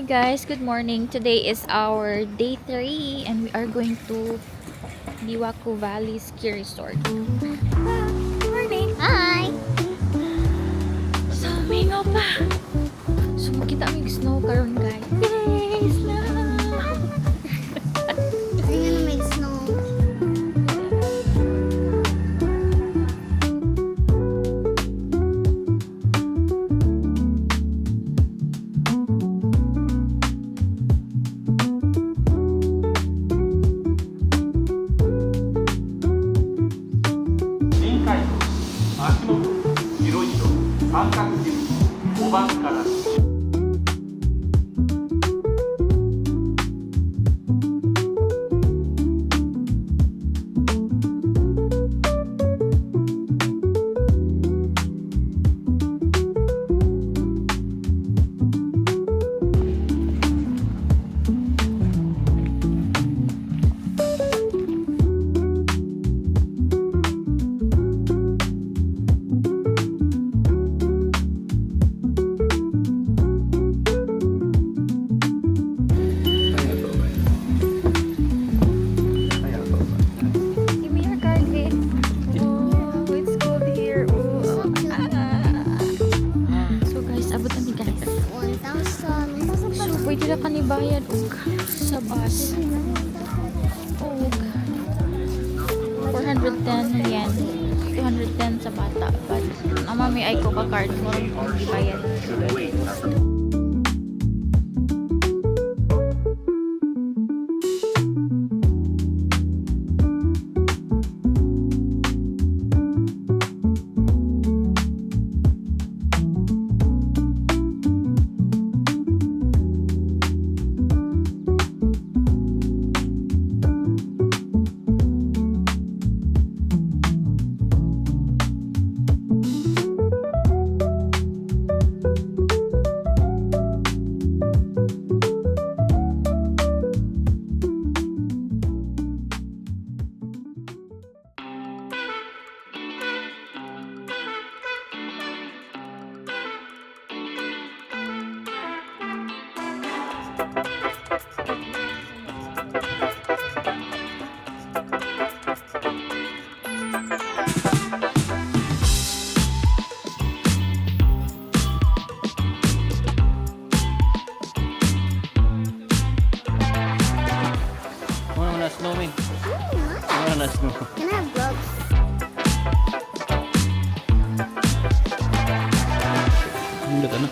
Guys, good morning. Today is our day 3 and we are going to Biwako Valley Ski Resort. Morning! Hi! So, mingaw pa! So, makita mi snow karon, guys. Yay! Snow! I'm gonna make snow. 臨海部、足元、白色、三角印、5番から Give me your card, babe. Oh, it's cold here. Oh. Ah. So guys, abot na mi, guys. 1,000. So, pwede na kani bayad og sa bus. Og 410 yen. 210 sa bata. But, ang mami ay ko ka card mo bayad. Muna na snow, min. Muna na snow. Can I have gloves? Hindi ka na.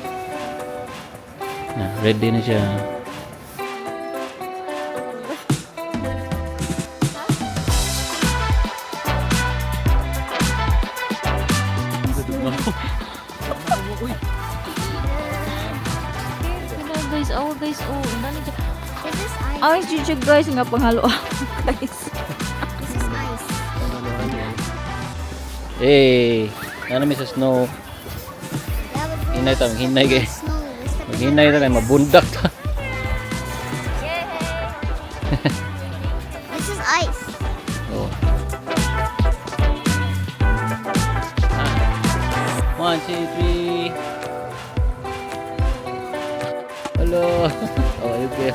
Na, ready na siya. Hello guys, oh guys, oh. Ang dami dyan. Is this ice? Ay, jujug guys, nga panghalo guys. This is ice. Eh, na namin sa snow. Yeah, but we're Hinay ta, stepping hinay on kay. snow. We're stepping on Maghinay na ice. lang, mabundak ta. Yay! This is ice. Oh. Ah. One, two, three. Hello. Oh, okay.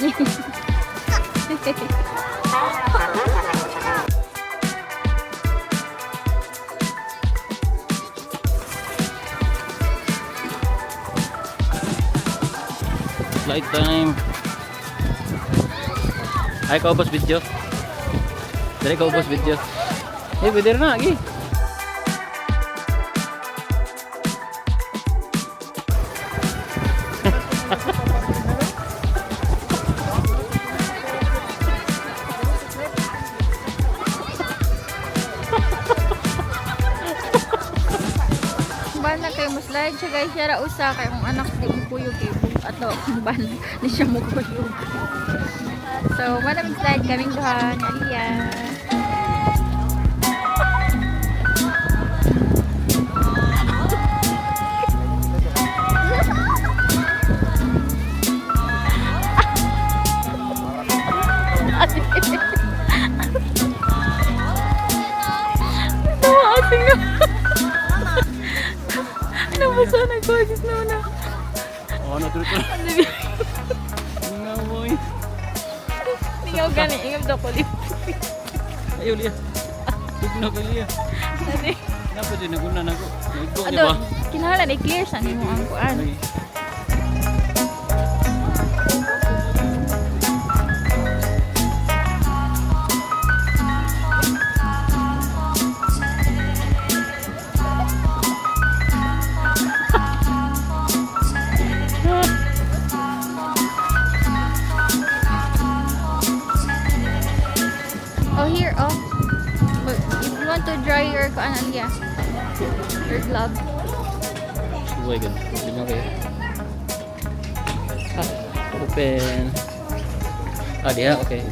Nan ko sa texture. Ana sa ana ana ana. Flight time. Ay, kaubos video. Dali kaubos video. Eh, pwede na, lagi. Kay mo slide siya, guys. Siya ra usa kay akong anak di mo kuyog kay ato akong ban di siya mo kuyog. So, maraming slide kaming duha ni Aliyah. Tawa ating na. Nabasa na ko. Diyos na na. Oh, ano tuloy tuloy. Nga boy. Ikaw gani. Ingam daw ko. Ayo liya. Tugno kay liya. Napa dyan naguna na ko. Naigo niya Ano, ba? kinahanglan i-clear sa nimo ang kuan. Ay. Oh, here, oh. But if you want to dry your kuan, Aliyah, your glove. Suway gan. Lingaw kayo. Ah, open. Ah, diha, okay.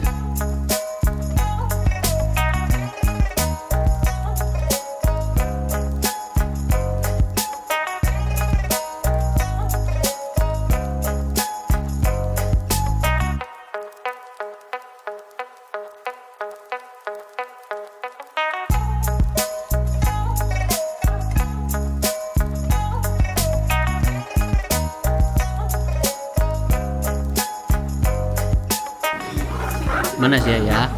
Mana siya ya?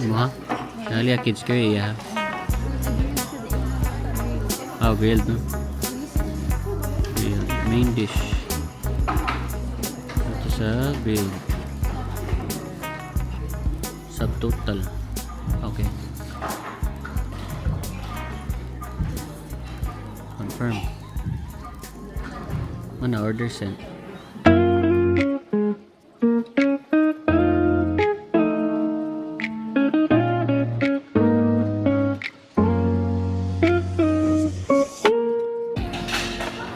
Mo ha? Dali kids kayo ya. Oh, grilled no? Grilled. Main dish. Ito sa grilled. Subtotal. Okay. Confirm. Ano order sent?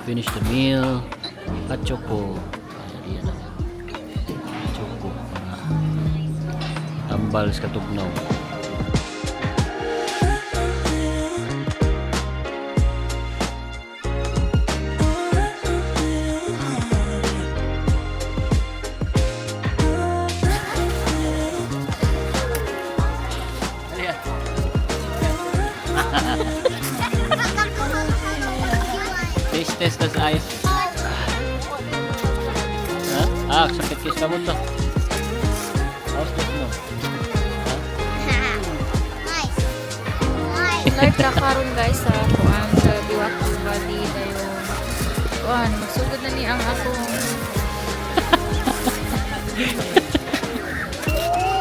Finish the meal. At choco. Ay, diyan na. Choco para tambal sa katugnaw. Taste test tas ice. Ha? Ah, sakit kis kamot to. How's this no? Nice. Nice. Live na karon guys sa kuan sa Biwako Valley dayon. Kuan, magsugod na ni ang akong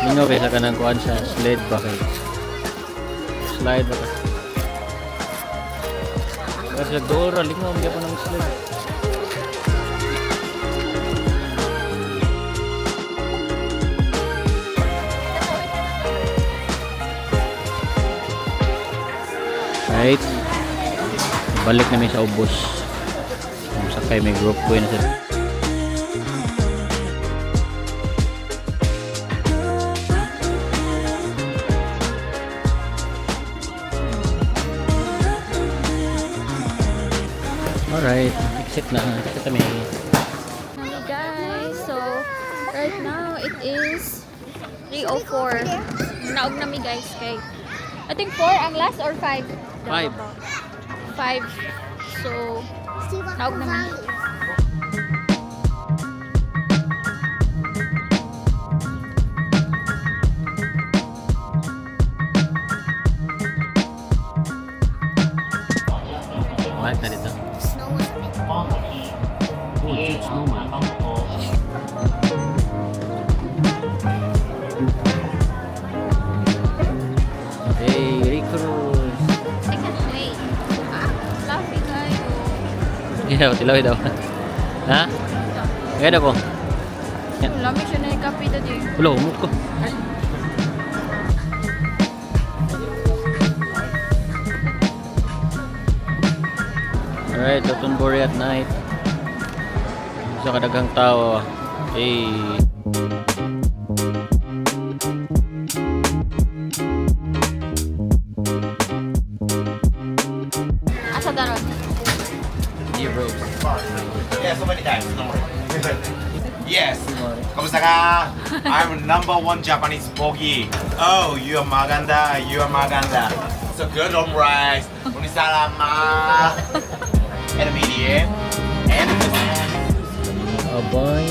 Mingaw kay sa kanang kuan sa sled ba kay? Slide ba ka? Kasi nagdoora, lingaw, hindi ako ng sled. Right. Balik namin sa ubos. Kung sakay may group ko yun sa. Alright, exit na. Exit kami. Hey guys, so right now it is 3:04. Naog na mi guys kay I think 4 ang last or 5? 5. 5. So, Naog Siwako na mi. Valley. Balik na dito. Snow was a bit. Oh, cute snowman. Hey, Recruit. I can't wait. Ah, fluffy kayo. Yeah, tilaw daw. Ha? Kaya daw ko. Lami siya na yung kape dati. Ulo, umot ko. Alright, Dotonbori at night. Sa kadaghang tao. Hey. Asa daron? Dear bros. Yeah, so many times. No worry. Yes. Kamusta ka? I'm number one Japanese bogey. Oh, you are maganda. You are maganda. So good on rice. Unisarama. And medium. And Abay.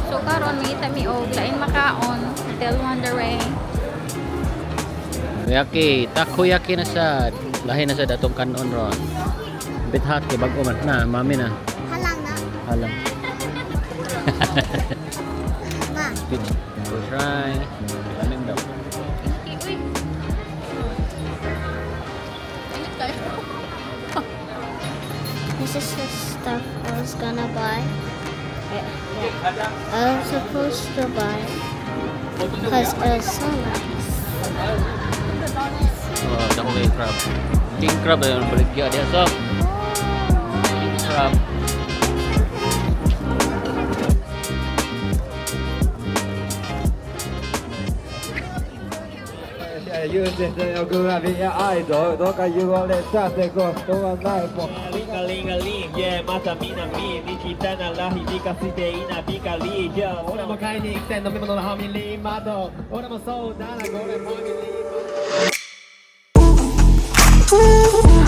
So karon mangita mi og lain makaon, Hotel Wonderway. Yaki, takoyaki na sad. Lahi na sad atong kanon ron. Bit hot kay bag-o man na, mami na. Halang na. Halang. Ma. Good. Go try. Lamig daw. Init kay uy. Init kayo. This is the stuff I was gonna buy. Yeah. I was supposed to buy because it was so nice. Oh, dako kay crab. King crab ayun baligya diha sa. King crab. リンガリンガリン yeah また南に来たなら響かせていなビカリ yeah 俺も買いに行きたい飲み物のファミリーマート俺もそうだなこれファミリーマート。